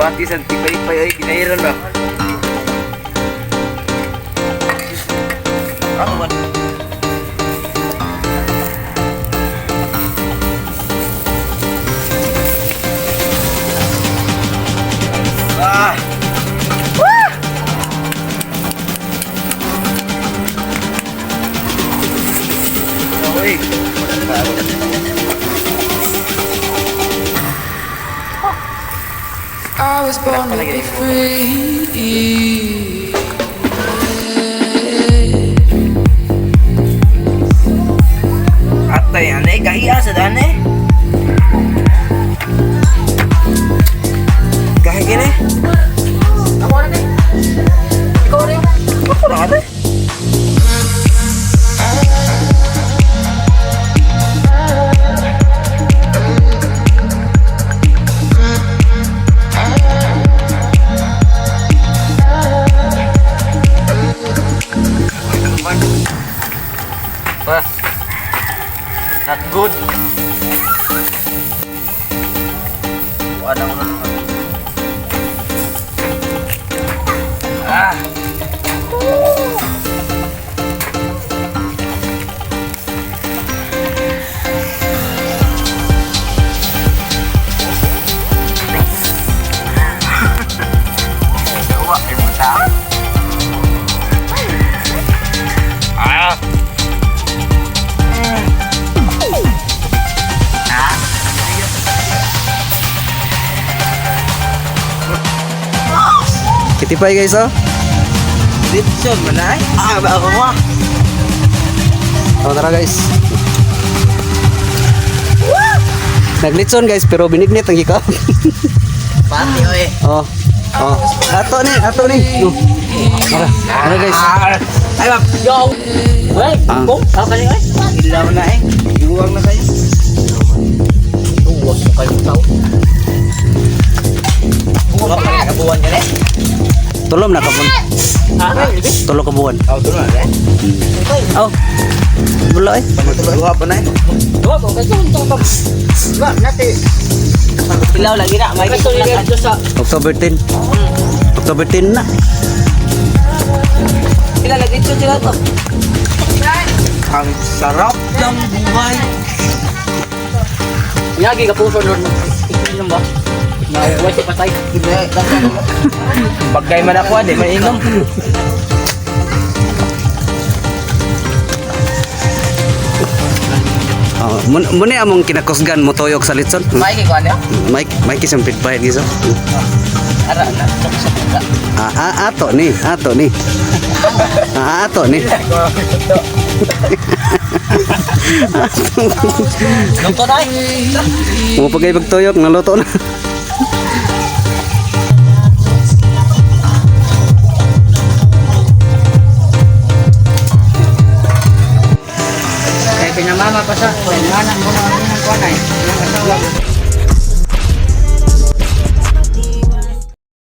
Pati sa tipay-pay ay kinairan ba? Ano ba? Ah! Wah! Uy. I was born to be free. Atay ane gahiya sa dane. Gahi gini. Ako na ni. Ikaw rin. Ako na ate. Wah. Not good. Wala ko na. Ah. Gawa kay mo ta. Ah. Kitipay guys oh. Dipson man ay. Ah, ba ako mo. Oh, tara guys. Naglitson guys pero binignit ang hikaw. Pati oy. Oh. Oh. Ato ni, ato ni. Oh. Tara, tara guys. Ay, ba. Yo. Wey, Ah. kung ako kayo ay. Ilaw na eh. Iuwang na kayo. Uwas mo kayo tao. Buwan pa rin. Kabuwan ka na. Tulom na kapon. Ah, libi. Tulo ka buwan. Oh, tulong na eh. Oh. Wala eh. Duha pa na eh. Duwa ko kayo to pa. Ba, nati. Ilaw lagi na. May Kaso ni dito sa October 10. October 10 na. sila lagi dito sila to. Ang sarap ng buhay. Yagi ka puso lord. Ikinom ba? Nauwas si patay. Pagkay man ako, di man inom. Oh, mun muna among kinakusgan mo toyok sa litson. May ko ano? Mike, Mike isang pitbayad guys. Oh. Ara na sa puga. Ah, ah, ato ni, ato ni. Ah, ato ni. Luto na ay. Mo pagay pagtuyok naluto na. Kay pinamama pa sa kuan, anak ko na ang kuan ay. Ang asawa.